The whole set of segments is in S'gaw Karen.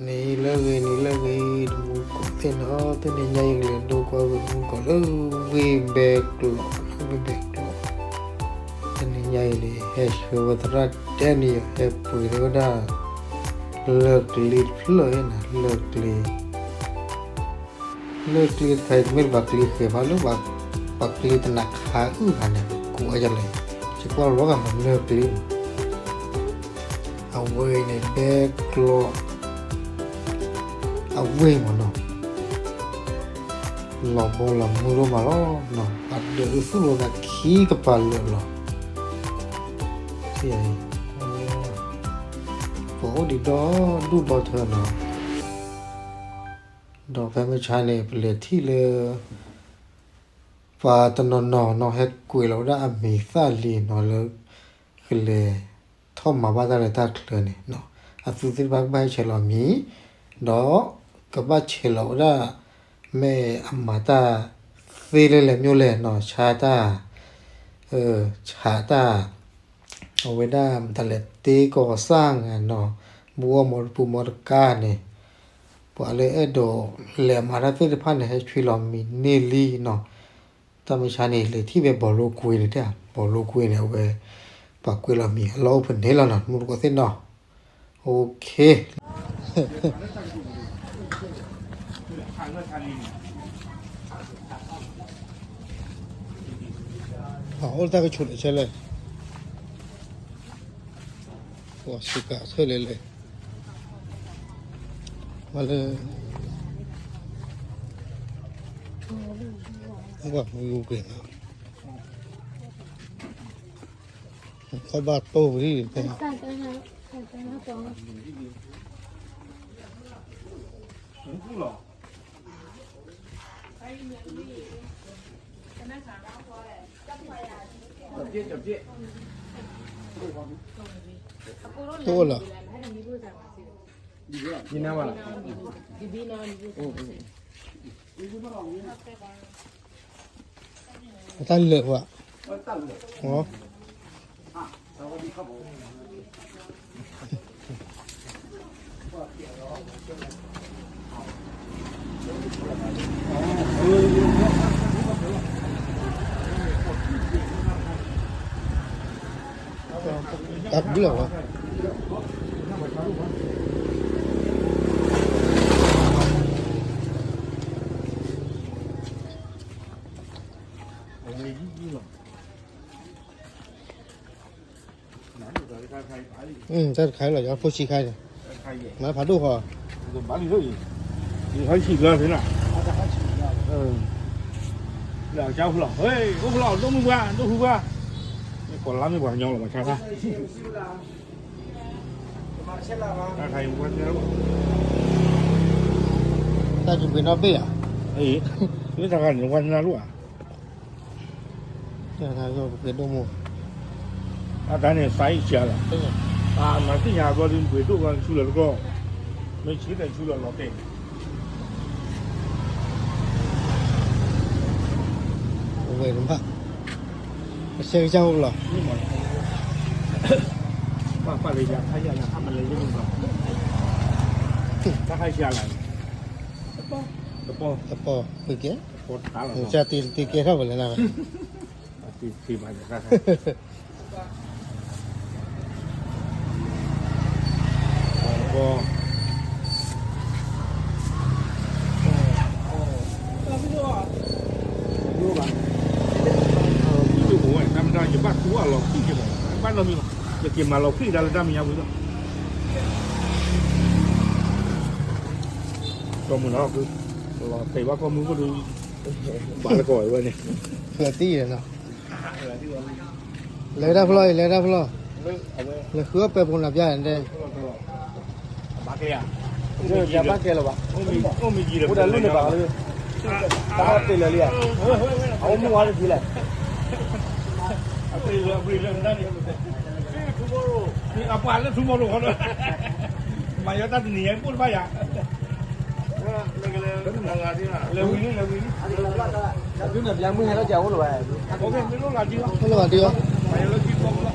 နံၤလၢအဂ့ၤ နံၤလၢအဂ့ၤ တမူတကိးသ့ၣ်နီၤ, တနံၤညါအံၤ ကလဲၤဒိကွၢ်ဝ့ၢ်မူကီၢ်လၢဝ့ၢ်ဘဲကျိး, ဝ့ၢ်ဘဲကျိး, တနံၤညါအံၤန့ၣ် ဟဲဆှၢဝဲသရၣ်တဲနံၤ ဟဲပှ့ၤန့ၢ်ဝဲဒၣ် လၢၢ်ကျ့တဖျၢၣ်န့ၣ် လၢၢ်ကျ့ လၢၢ်ကျ့တခါအံၤ တမ့ၢ်လၢပှၤကျ့ဃဲၤဘၣ် လၢပှၤကျ့တနးခါအုၣ်ဂၤန့ၣ် ကိးဝဲဒ်လဲၣ်, ယကွၢ်လီၤဂာ်မးလၢၢ်ကျ့မး, အဝဲအံၤန့ၣ် ဘဲကျိး အဝ့ၢ်မးနီၤ, လီၤဘီလီၤမုၢ်ဒိၣ်မးလီၤနီၤ, အဒၢးဒုးသူၣ်လိာ်သးခံကပၤလၢာ်လီၤ, ပှၤအိၣ်ဒံးဒီဒူၣ်ဒီထၢနီၤ, ဒီးဖဲမုၢ်ဆါန့ၣ် ပလဲၤထံၣ်လၢ ပှၤတနီၤနီၤနီၤ ဟဲကွဲးလီၤဝဲဒၣ်အမံၤသၣ်လံနီၤ လၢကလဲၤထီၣ်မၤဘၣ်တၢ်လၢတၢ်ချၢန့ၣ်နီၤ, အသုသ့ၣ်တဖၣ်ကဘၣ်ဟဲဆဲးလီၤအမံၤ, ဒီးကဘၣ်ဆဲးလီၤဝဲဒၣ် မ့ၢ်အမၤတၢ်သ့လဲၣ်လဲၣ်မ့ၢ်လဲၣ်နီၤ, ဆါတၢ် ဆးတၢ် အဝဲဒၣ်မတၤလဲၣ် တ့ကီၢ်စၢ်ငါနီၤ, ဘူးအီၣ်မီတပူၤမီတကါန့ၣ်, ပှၤလၢအဲၣ်ဒိးလဲၤမၤတၢ်သ့ၣ်တဖၣ်န့ၣ် ဟဲဆွံလီၤမံၤန့ၢ်လံနီၤ, တၢ်မုၢ်ဆါန့ၣ် လဲၤထံၣ်ဝဲဘီလိကွ့န့ၣ်တဲ, ဘီလိကွ့န့ၣ် အဝဲ ပှၤကွဲးလီၤမံၤအလီၢ်အိၣ်ဖဲန့ၣ်လီၤနီၤ, မူတကိးသ့ၣ်နီၤ, အိၣ်ခ့ အိၣ်တၢ်ကဆိးတဆဲလဲၣ်, ပှၤစူးကးဆဲလဲၣ်လဲၣ်, မၤလၢ ပှၤမူက့ၤနီၤ, ခီဘၣ်တိၢ်ပူၤလံ တအိၣ်လၢၤ, အတၢ်လၢာ်ဝဲ, တၢ်ဘျၢၣ်ဝဲ တၢ်တခါလီၤ ယဖိဆံးခါန့ၣ်, မၤဖးဒိၣ်ဃီ, လၢအကါအိၣ်ဖျိ အိၣ်ဖျိ ဒိၣ်မုၢ်ပှၢ် ဒိၣ်ဟူပှၢ်, မ့ၢ်ကိးလါမ့ၢ်ပှၤကညီလီၤ မၤဆါခါ တၢ်ယပှ့ၤနီၣ်ဘ့ၣ်ဧါ, လၢတၢ်ခါန့ၣ် ဝါသနာလိၣ်ဧါ, ပှ့ၤဒိၣ်မူ, အတၢ်န့ၣ် size ဆံးလီၤ, မၤသ့ၣ်ညါဘျီဒုး ပှ့ၤဒိၣ်ဘျီဆူလီၤတကီၢ်, မ့ၢ်ဆံးတဲဆူလီၤလီၤတဲာ် အဝဲတဘၣ်, အဆဲကစၢ်အိၣ်လီၤ, ပၢ်ပၢ်လၢယၤခါယၤယၤခါမလဲၤယဲၢ်မုၢ်ဘၣ်, တၢ်ခါဆံးလီၤ, တပီၢ်, တပီၢ်, ပကဲ, တပီၢ်တခါလီၤ, ကၢ်တ့တ့ကဲထီၣ်ဝဲလဲၣ်နၤ, တ့တ့ဘၣ်ယၤခါခါ တၢ်မတၤ ယဘၣ်သူအလီၤခံက့ၤမး, ဘၣ်နီတမံၤလီၤ, ယက့ၤမၤလီၤခံကဒါလၢတၢ်မဲာ်ညါဝံၤလီၤ, ကီၢ်မုၢ်နီၤ, လီၤတဲာ်ဘၣ်ကီၢ်မုၢ်ခိၣ်ဒုး, ဘၣ်လၢကီၢ်ဝဲန့ၣ်, လဲၤတၢ်ဖျီအံၤ လဲၤတၢ်ဖျီ, လဲၤဃုအီၣ်ပဲာ်ပူၤနၤပျၢ်န့ၣ်, ဘၣ်ကဲလၢၤဘၣ်, အိၣ်တၢ်လၢန့ၣ်ဘၣ်လၢ, တၢ်တ့ၢ်လၢာ်လံဧါ, အအိၣ်မူဝါတထံၣ်လဲၣ်, အပှၤလၢထူမီၤရိၤဃီဒီး, မၤယီတၢ်တနံၤညါ ဘိၣ်တဘၣ်ယၤ လဲၤဝံၤလံ လဲၤဝံၤလံ, ဒုးနဘျါမုၢ်ဟဲလီၤကအိၣ်လၢၤဘၣ်, အိၣ်လၢၤဘၣ်ဒုး, မၤယီလၢခံကီၢ်လီၤ, အိၣ်လၢၤဘၣ်,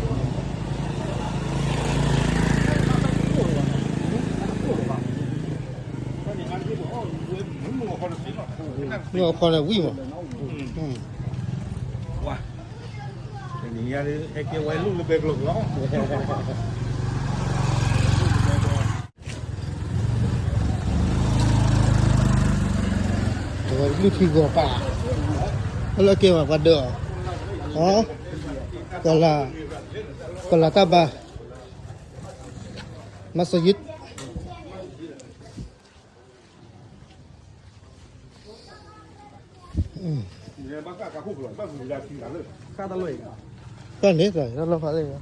မ့ၢ်အခီန့ၣ်ဝံၣ်မး, ဝါ, တနံၤညါဒ် ဟဲကဲဝဲလူၢ်လၢဘဲကျိာ်လီၤ. တဝဲလူၢ်ထံဂီၤပၢ်, လၢကဲဘၣ်ပှၤဒၢးအီၤ, ကီၢ်လၤတၢ်ဘါ, မၤစယံး ဘၣ်န့ၣ် တၢ်လီၢ်ဖးလဲၣ်, ဝံၤလံဝံၤလံ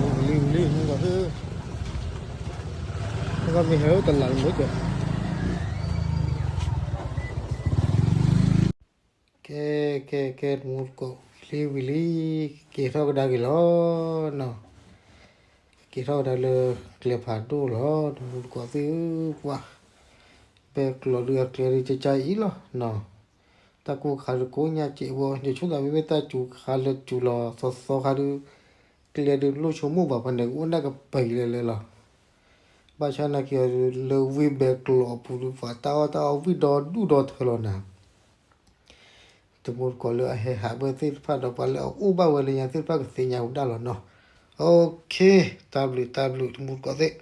မုၢ်ကီၢ်သ့ၣ်, မ့ၢ်ဟဲအိၣ်တလးလၢမုၢ်ကီၢ်, ကဲ ကဲ ကဲ တမူတကိး ဝံၤလံဝံၤလံ, က့ၤထီၣ်ကဒါက့ၤလီၤနီၤ, က့ၤထီၣ်ကဒါလၢကျဲဖးဒိၣ်လီၤ တမူတကိးသ့ၣ်ဧၢ, ပှၤ ဘဲကျိာ်ဒုးအကျဲဒုးကကါအံၤလီၤနီၤ, တၢ်ကိၢ်ခါဒုးကိးညါစဲးဝဲ, ယဆိကမိၣ်မ့မ့ၢ်တၢ်စူၤခါလၢစူၤလီၤသီသီခါဒုး, ကျဲဒုးလိၣ်ဆိကမိၣ်ဘၣ် ပှၤန့ၣ်ကအိၣ်ဒၣ်ကပၤလဲၣ်လဲၣ်လီၤ. ဘၣ်ဆၣ်နာ်က့ၤအီၤဒုး လၢဝ့ၢ်ဘဲကျိာ်အပူၤဒုး ပှၤတၢ်အီၣ်တၢ်အီဝံၣ်ဒီဒူၣ်ဒီထၢလီၤနၤ, တမူတကိးလၢအဟဲဟးဘၢၣ်သ့ၣ်တဖၣ်ဒီး ပှၤလၢအအိၣ်ဘၣ်ဝဲလၢညါသ့ၣ်တဖၣ်ကသ့ၣ်ညါဝဲဒၣ်လီၤနီၤ. အိၣ်ခ့, တၢ်ဘျုးတၢ်ဘျုး တမူတကိးသ့ၣ်